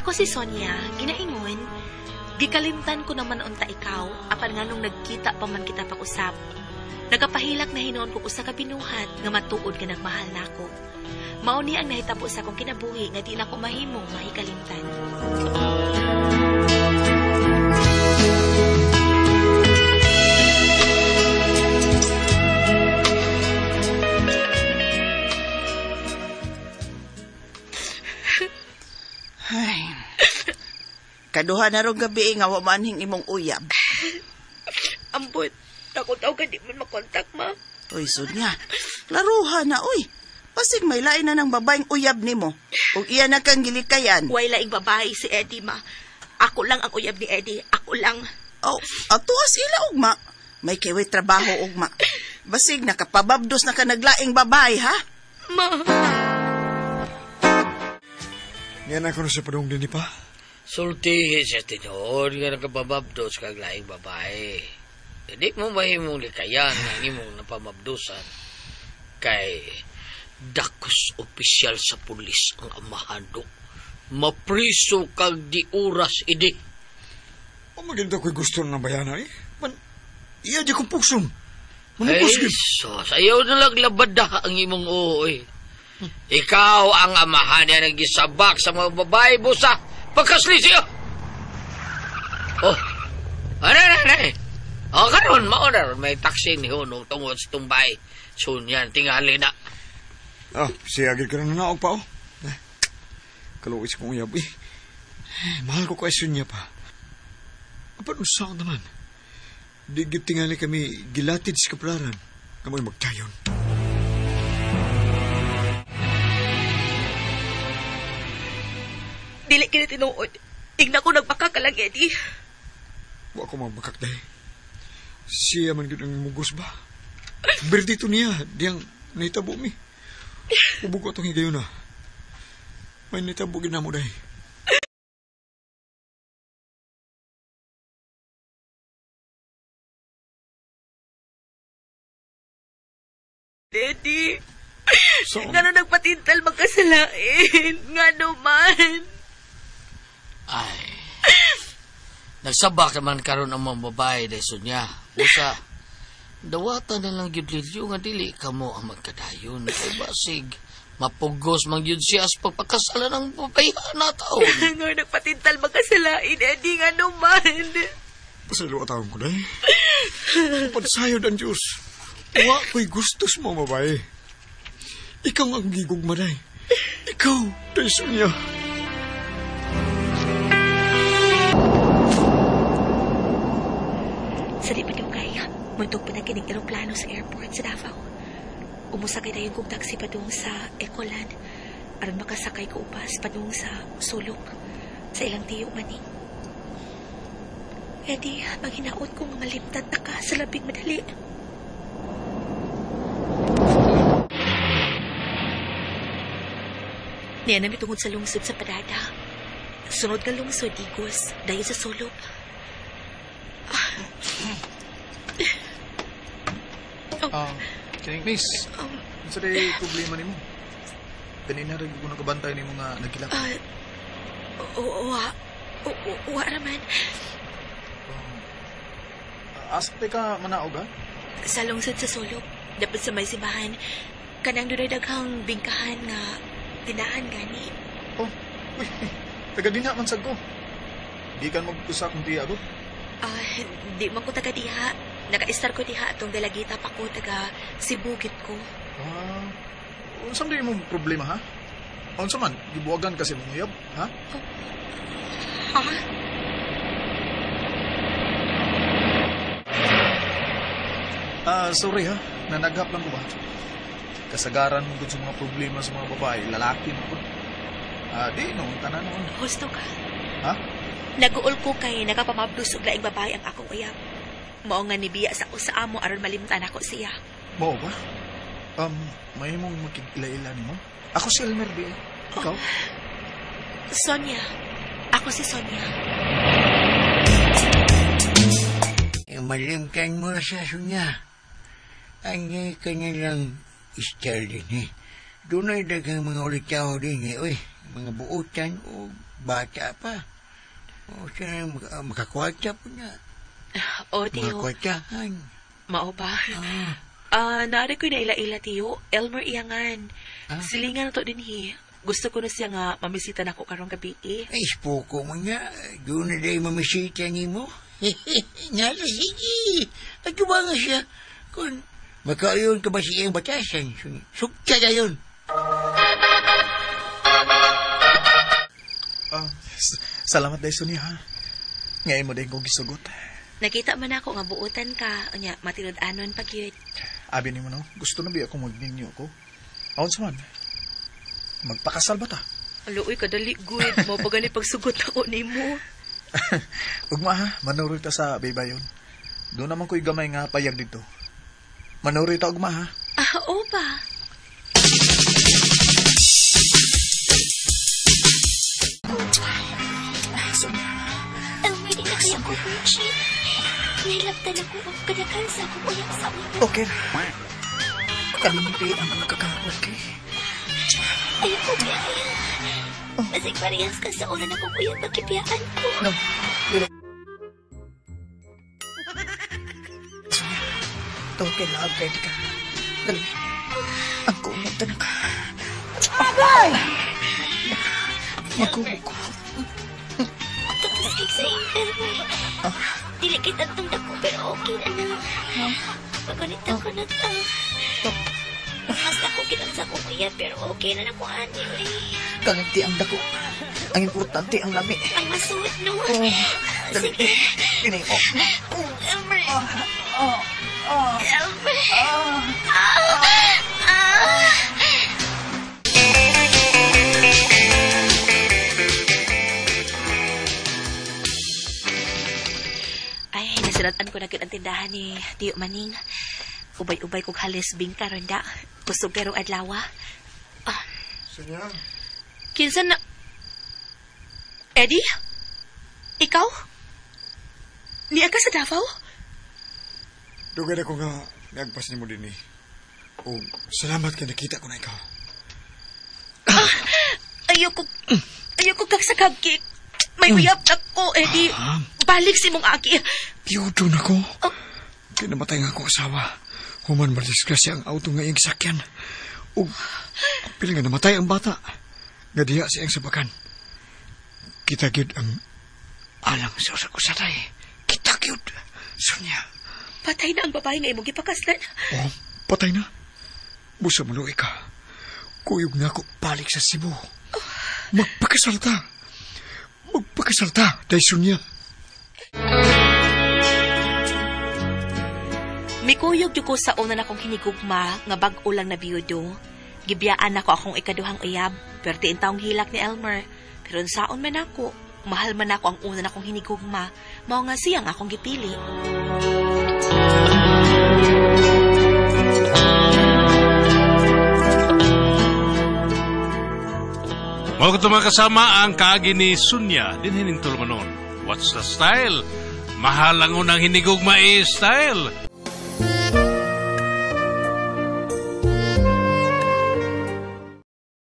Nako si Sonia, ginaingon, gikalimtan ko naman unta ikaw, apan nganong nagkita pa man kita pag-usap. Nagapahilak na hinuon ko usa ka binuhat nga matuod nga nagmahal nako. Mao ni ang nahitabo sa akong kinabuhi nga di nako mahimong mahikalimtan. Ay. Kaduha na rong gabi nga wa manhing imong uyab. Ambot, takot ako ka di man makontak, ma. Uy, Sonia, klaruha na, uy. Pasig may lain na ng babaeng uyab nimo. Ug iya na kang gilikayan. Way laing babae si Eddie, ma. Ako lang ang uyab ni Eddie. Ako lang. Oh, atuas ila ugma. May kiwi trabaho ugma. Basig nakapababdos na ka naglaing babae, ha? Ma. Yan ako na sa padung din pa. Sultihin sa tinuod nga nakapababdos kag laing babae. Hindi mo mahimong likayan ang imong napamabdusan. Kay dakos opisyal sa pulis ang amahado. Mapriso kag di oras idi. O maganda ko'y gusto ng bayana eh. Man, iya di kong pukson. Ay, sos, ayaw na lang labada ang imong oo eh. Ikaw ang amahan niya nag-isabak sa mga babae, busa. Pagkasli siya. Oh, ano na. O, karon mauna ron may taksi ni Hunong tungod sa tumbay. Sunyan, tingali na. Ah, siya agad ka na nanaog pa, oh. Eh, kaluwis kong uyab, eh. Mahal ko kay Sonya pa. Apan usaon naman. Di tingali kami gilatid sa kaplaran. Kamoy magtayon. Dili kini tinuod. Tignan ko nagbaka ka lang, Eddie. Wa ko mabakak dahi. Siya man gud ang mugos ba? Berdito niya, diyang nahitabo mi. Ubog ko itong higayon na. May nahitabo ginamo dahi. Eddie, so, ngano nagpatintal magkasalain? Ngano man? Ay, nagsabak naman karon ang mga babae dahil Sonya. Usa, dawatan na lang gyud ninyo nga dili kamo ang magkadayon. Kay basig, mapugos man gyud siya sa pagpakasalan ng babae na taon. Nga nagpatintal magkasalain, Eddie, ngano man? Pasalo atawon ko dahil. Padsayod ang Diyos. Wa ko'y gustos mo, babae. Ikaw ang gigugma, day. Ikaw, day Sonya. Sa di pa kay, muntog pa na kining eroplano sa airport sa Davao. Umusakay na yung kong taxi padung sa Ecoland. Aron makasakay ko upas padung sa Sulok, sa ilang tiyo maning. Eddie, maghinaot ko nga malimtan ta ka sa labing madali. Niya nami tungod sa lungsod sa Padada. Sunod nga lungsod, Digos, dayon sa Sulok. Oh, miss, unsa day problema nimo? Ganina ra gyud ko nakabantay nimo nga nagkilak. Wa raman. Asa ka manaog ha? Sa lungsod sa Sulok, dapat sa may simbahan. Kanang dunay daghang bingkahan nga tindahan gani. Oh, uy, taga dinha man sad ko. Di kan mag-usa kung tiya ko. Di man ko taga diha. Naka-star ko diha atong dalagita pa ko taga Sibugit ko. Ah, unsa man imong problema ha? Unsa man gibuwagan kasi mong uyab, ha? Oh, ha? Ah, sorry ha. Nanaghap lang ko ba? Kasagaran mo gud sa mga problema sa mga babae, lalaki mo gud. Ah, di no, tanan noon. Husto ka. Ha? Naguol ko kay nakapamabdos og laing babae ang akong uyab. Mao nga nibiya sa ako sa amo aron malimtan ako siya. Mao ba? May mong makig-ila-ila nimo? Ako si Elmer di. Ikaw? Oh, Sonia. Ako si Sonia. Malimtan mo sa Sonia. Ang kanilang style din eh. Doon ay daghang mga ulitaw din eh. Uy, Mga buotan o bata pa. O siya makakwarta po na. O, tiyo. Mga kwartahan. Mao ba? Naari ko'y naila-ila, tiyo. Elmer Iangan. Ah. Silingan na to din, hi. Gusto ko na siya nga mamisita na ako karong gabi, eh. Ay, spoko mo nga. Doon na dahil mamisita ni mo. Nga sa sige. At nga siya. Kung makayon ka ba sa iyang batasan, sugta na yun. Salamat dahil, Sonia, ha? Ngayon mo din kong gisugot. Nakita man ako nga buotan ka. Unya, matinud-anon pag yun. Abi ni mo, no? Gusto na ba ako magninyo ko? Aon sa man? Magpakasal ba ta? Alo, uy, kadali, good. Mo pa gani pagsugot ako ni mo. Ugma ha, manuroy ta sa baybayon. Doon naman ko'y gamay nga payag dito. Manuroy ta ugma ha. Ah, oo ba? Sonia. Elmer, di na kaya ko virgin. Nahilabtan ako ang kadakan sa akong uyab sa ulo. Okay. Kalimti ang mga kakawal kay. Ayoko biyaya. Basig parehas ka sa una na kong uyab pagkipiyaan ko. No. Dili. Sonia, tungkol kay love kay di ka. Dali. Ang kumot na ka. Agay! Magkumot ko. Tapos kay sa iyo, Elmer. Dili kay tantong dako pero okay na na. Paganita ko na ta. Mas dako kita sa akong uyab pero okay na na ko ani. Kalimti ang dako. Ang importante ang lami. Ang masuot no. Oh, dali. Sige. Ini oh. Elmer. Elmer. Ah. Ah. Ay, nasinatan ko na gyud ang tindahan ni Tiyo Maning. Ubay-ubay kog halis bingka ronda. Kusog karong adlaw. Ah. Sonia? Kinsa na... Eddie? Ikaw? Niya ka sa Davao? Dugay na ko nga nagpas nimo din eh. O, salamat kay nakita ko na ikaw. Ayoko... Ayoko kag sa kagkik. May uyab ako, Eddie. Balik si mong aki. Tiyudo na ko. Oh. Kinamatay nga akong asawa. Human madisgrasya ang auto nga iyang sakyan. O, apil nga namatay ang bata. Nga diha sa iyang sabakan. Kita gyud ang alang sa usag-usatay. Kita gyud, Sonia. Patay na ang babae nga imong gipakaslan. Oh, patay na. Busa mo ka. Kuyog na ako balik sa Cebu. Magpakasal ta. Magpakasal ta, dahil Sonia. Mikuyog jud ko sa una na akong hinigugma nga bag-o lang na biyudo. Gibiyaan nako akong ikaduhang uyab, pero tiin taong hilak ni Elmer. Pero unsaon man ako, mahal man ako ang una na akong hinigugma, mao nga siyang akong gipili. Mao kato mga kasama ang kaagi ni Sonia dinhi ning tulumanon. What's the style? Mahal ang unang hinigugma eh, style.